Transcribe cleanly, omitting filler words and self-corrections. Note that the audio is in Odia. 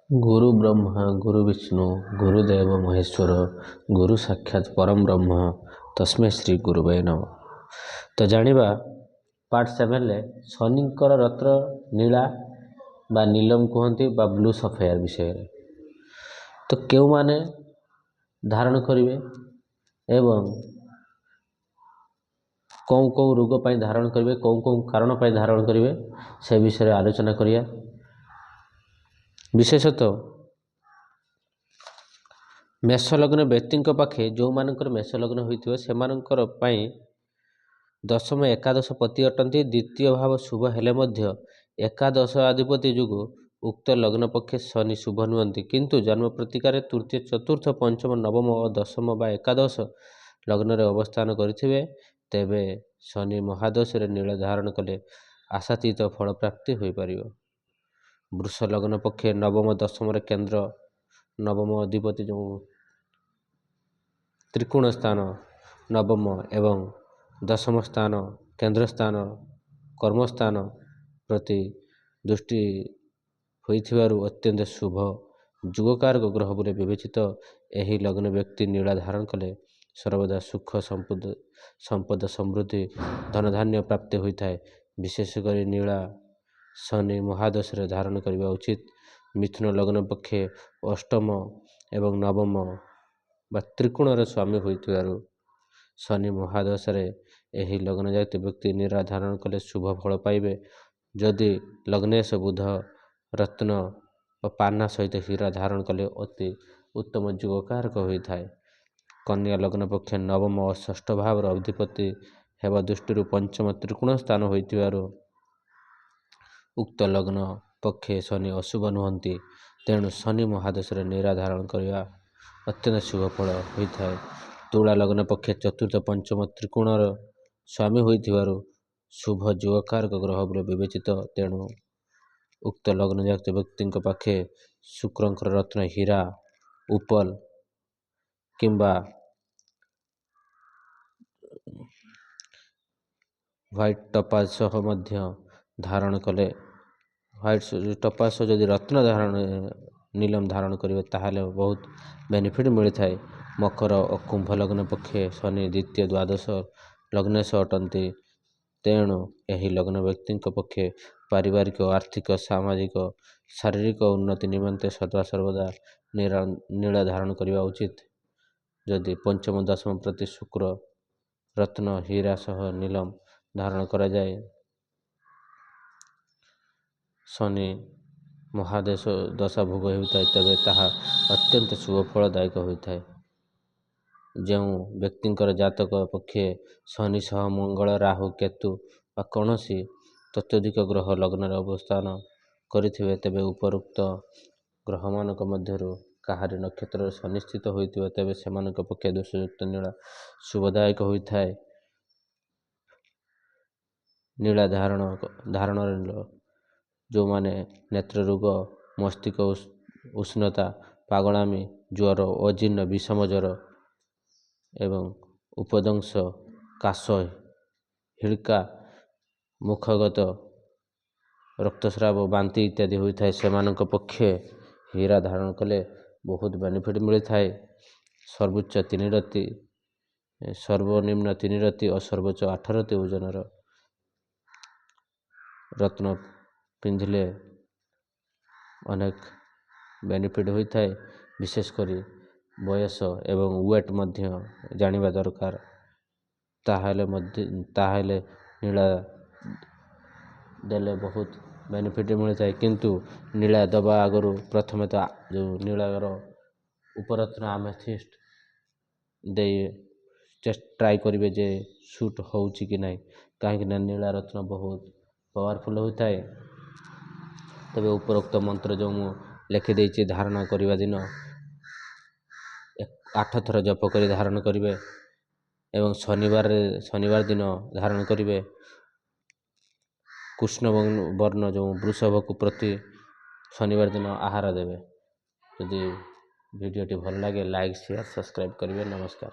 ଗୁରୁ ବ୍ରହ୍ମା, ଗୁରୁ ବିଷ୍ଣୁ, ଗୁରୁଦେବ ମହେଶ୍ୱର, ଗୁରୁ ସାକ୍ଷାତ ପରମ ବ୍ରହ୍ମ, ତସ୍ମୈ ଶ୍ରୀ ଗୁରୁବେ ନମଃ। ତ ଜାଣିବା ପାର୍ଟ 7ରେ ଶନିଙ୍କର ରତ୍ନ ନୀଳା ବା ନୀଲମ କୁହନ୍ତି ବା ବ୍ଲୁ ସଫେୟାର ବିଷୟରେ। ତ କେଉଁମାନେ ଧାରଣ କରିବେ ଏବଂ କେଉଁ କେଉଁ ରୋଗ ପାଇଁ ଧାରଣ କରିବେ, କେଉଁ କେଉଁ କାରଣ ପାଇଁ ଧାରଣ କରିବେ, ସେ ବିଷୟରେ ଆଲୋଚନା କରିବା। ବିଶେଷତଃ ମେଷ ଲଗ୍ନ ବ୍ୟକ୍ତିଙ୍କ ପାଖେ, ଯେଉଁମାନଙ୍କର ମେଷ ଲଗ୍ନ ହୋଇଥିବ, ସେମାନଙ୍କର ପାଇଁ ଦଶମ ଏକାଦଶ ପତି ଅଟନ୍ତି। ଦ୍ୱିତୀୟ ଭାବ ଶୁଭ ହେଲେ ମଧ୍ୟ ଏକାଦଶ ଅଧିପତି ଯୋଗୁଁ ଉକ୍ତ ଲଗ୍ନ ପକ୍ଷେ ଶନି ଶୁଭ ନୁହନ୍ତି। କିନ୍ତୁ ଜନ୍ମ ପ୍ରତିକାରେ ତୃତୀୟ, ଚତୁର୍ଥ, ପଞ୍ଚମ, ନବମ ଓ ଦଶମ ବା ଏକାଦଶ ଲଗ୍ନରେ ଅବସ୍ଥାନ କରିଥିବେ, ତେବେ ଶନି ମହାଦଶରେ ନୀଳ ଧାରଣ କଲେ ଆଶାତୀତ ଫଳ ପ୍ରାପ୍ତି ହୋଇପାରିବ। ବୃଷ ଲଗ୍ନ ପକ୍ଷେ ନବମ ଦଶମରେ କେନ୍ଦ୍ର ନବମ ଅଧିପତି ଯେଉଁ ତ୍ରିକୋଣ ସ୍ଥାନ ନବମ ଏବଂ ଦଶମ ସ୍ଥାନ, କେନ୍ଦ୍ର ସ୍ଥାନ, କର୍ମସ୍ଥାନ ପ୍ରତି ଦୃଷ୍ଟି ହୋଇଥିବାରୁ ଅତ୍ୟନ୍ତ ଶୁଭ ଯୁଗକାରକ ଗ୍ରହ ବୋଲି ବିବେଚିତ। ଏହି ଲଗ୍ନ ବ୍ୟକ୍ତି ନୀଳା ଧାରଣ କଲେ ସର୍ବଦା ସୁଖ, ସମ୍ପଦ, ସମୃଦ୍ଧି, ଧନଧାନ୍ୟ ପ୍ରାପ୍ତି ହୋଇଥାଏ। ବିଶେଷ କରି ନୀଳା ଶନି ମହାଦଶରେ ଧାରଣ କରିବା ଉଚିତ। ମିଥୁନ ଲଗ୍ନ ପକ୍ଷେ ଅଷ୍ଟମ ଏବଂ ନବମ ବା ତ୍ରିକୋଣର ସ୍ୱାମୀ ହୋଇଥିବାରୁ ଶନି ମହାଦଶାରେ ଏହି ଲଗ୍ନ ଜାତ ବ୍ୟକ୍ତି ନୀଳା ଧାରଣ କଲେ ଶୁଭ ଫଳ ପାଇବେ। ଯଦି ଲଗ୍ନେଶ ବୁଧ, ରତ୍ନ ଓ ପାନା ସହିତ ହୀରା ଧାରଣ କଲେ ଅତି ଉତ୍ତମ ଯୁଗକାରକ ହୋଇଥାଏ। କନ୍ୟା ଲଗ୍ନ ପକ୍ଷେ ନବମ ଓ ଷଷ୍ଠ ଭାବର ଅଧିପତି ହେବା ଦୃଷ୍ଟିରୁ ପଞ୍ଚମ ତ୍ରିକୋଣ ସ୍ଥାନ ହୋଇଥିବାରୁ ଉକ୍ତ ଲଗ୍ନ ପକ୍ଷେ ଶନି ଅଶୁଭ ନୁହନ୍ତି। ତେଣୁ ଶନି ମହାଦଶାରେ ନୀଳା ଧାରଣ କରିବା ଅତ୍ୟନ୍ତ ଶୁଭ ଫଳ ହୋଇଥାଏ। ତୁଳା ଲଗ୍ନ ପକ୍ଷେ ଚତୁର୍ଥ, ପଞ୍ଚମ, ତ୍ରିକୋଣର ସ୍ୱାମୀ ହୋଇଥିବାରୁ ଶୁଭ ଯୁଗକାରକ ଗ୍ରହ ବୋଲି ବିବେଚିତ। ତେଣୁ ଉକ୍ତ ଲଗ୍ନଜାତ ବ୍ୟକ୍ତିଙ୍କ ପାଖେ ଶୁକ୍ରଙ୍କର ରତ୍ନ ହୀରା, ଉପଲ କିମ୍ବା ହ୍ୱାଇଟ୍ ଟପାଜ ସହ ମଧ୍ୟ ଧାରଣ କଲେ, ହ୍ୱାଇଟ୍ ଟପାଜ ସହ ଯଦି ରତ୍ନ ଧାରଣ ନୀଲମ ଧାରଣ କରିବେ, ତାହେଲେ ବହୁତ ବେନିଫିଟ୍ ମିଳିଥାଏ। ମକର ଓ କୁମ୍ଭ ଲଗ୍ନ ପକ୍ଷେ ଶନି ଦ୍ୱିତୀୟ, ଦ୍ୱାଦଶ ଲଗ୍ନେଶ ଅଟନ୍ତି। ତେଣୁ ଏହି ଲଗ୍ନ ବ୍ୟକ୍ତିଙ୍କ ପକ୍ଷେ ପାରିବାରିକ, ଆର୍ଥିକ, ସାମାଜିକ, ଶାରୀରିକ ଉନ୍ନତି ନିମନ୍ତେ ସଦାସର୍ବଦା ନୀଳ ଧାରଣ କରିବା ଉଚିତ। ଯଦି ପଞ୍ଚମ, ଦଶମ ପ୍ରତି ଶୁକ୍ର ରତ୍ନ ହୀରା ସହ ନୀଲମ ଧାରଣ କରାଯାଏ, ଶନି ମହାଦେଶ ଦଶା ଭୋଗ ହେଉଥାଏ, ତେବେ ତାହା ଅତ୍ୟନ୍ତ ଶୁଭ ଫଳଦାୟକ ହୋଇଥାଏ। ଯେଉଁ ବ୍ୟକ୍ତିଙ୍କର ଜାତକ ପକ୍ଷେ ଶନି ସହ ମଙ୍ଗଳ, ରାହୁ, କେତୁ ବା କୌଣସି ତତ୍ତ୍ୱଧିକ ଗ୍ରହ ଲଗ୍ନରେ ଅବସ୍ଥାନ କରିଥିବେ, ତେବେ ଉପରୋକ୍ତ ଗ୍ରହମାନଙ୍କ ମଧ୍ୟରୁ କାହାରି ନକ୍ଷତ୍ରରେ ଶନି ସ୍ଥିତ ହୋଇଥିବ, ତେବେ ସେମାନଙ୍କ ପକ୍ଷେ ଦୋଷଯୁକ୍ତ ନୀଳା ଶୁଭଦାୟକ ହୋଇଥାଏ। ନୀଳା ଧାରଣରେ ଯେଉଁମାନେ ନେତ୍ର ରୋଗ, ମସ୍ତିଷ୍କ ଉଷ୍ଣତା, ପାଗଳାମି, ଜ୍ୱର, ଅଜୀର୍ଣ୍ଣ, ବିଷମ ଜ୍ୱର ଏବଂ ଉପଦଂଶ, କାଶ, ହିଡ଼କା, ମୁଖଗତ ରକ୍ତସ୍ରାବ, ବାନ୍ତି ଇତ୍ୟାଦି ହୋଇଥାଏ, ସେମାନଙ୍କ ପକ୍ଷେ ହୀରା ଧାରଣ କଲେ ବହୁତ ବେନିଫିଟ୍ ମିଳିଥାଏ। ସର୍ବୋଚ୍ଚ 3 ରତି, ସର୍ବନିମ୍ନ 3 ରତି ଓ ସର୍ବୋଚ୍ଚ 8 ରତି ଓଜନର ରତ୍ନ ପିନ୍ଧିଲେ ଅନେକ ବେନିଫିଟ୍ ହୋଇଥାଏ। ବିଶେଷ କରି ବୟସ ଏବଂ ୱେଟ୍ ମଧ୍ୟ ଜାଣିବା ଦରକାର, ତାହେଲେ ନୀଳା ଦେଲେ ବହୁତ ବେନିଫିଟ୍ ମିଳିଥାଏ। କିନ୍ତୁ ନୀଳା ଦେବା ଆଗରୁ ପ୍ରଥମେ ତ ଯେଉଁ ନୀଳାର ଉପରତ୍ନ ଆମେଥିଷ୍ଟ ଦେଇ ଟ୍ରାଏ କରିବେ ଯେ ସୁଟ୍ ହେଉଛି କି ନାହିଁ, କାହିଁକିନା ନୀଳା ରତ୍ନ ବହୁତ ପାୱାରଫୁଲ୍ ହୋଇଥାଏ। ତେବେ ଉପରୋକ୍ତ ମନ୍ତ୍ର ଯେଉଁ ମୁଁ ଲେଖିଦେଇଛି, ଧାରଣା କରିବା ଦିନ 8 ଥର ଜପ କରି ଧାରଣ କରିବେ ଏବଂ ଶନିବାର ଦିନ ଧାରଣ କରିବେ। କୃଷ୍ଣ ବର୍ଣ୍ଣ ଯେଉଁ ବୃଷଭକୁ ପ୍ରତି ଶନିବାର ଦିନ ଆହାର ଦେବେ। ଯଦି ଭିଡ଼ିଓଟି ଭଲ ଲାଗେ, ଲାଇକ୍, ସେୟାର, ସବସ୍କ୍ରାଇବ୍ କରିବେ। ନମସ୍କାର।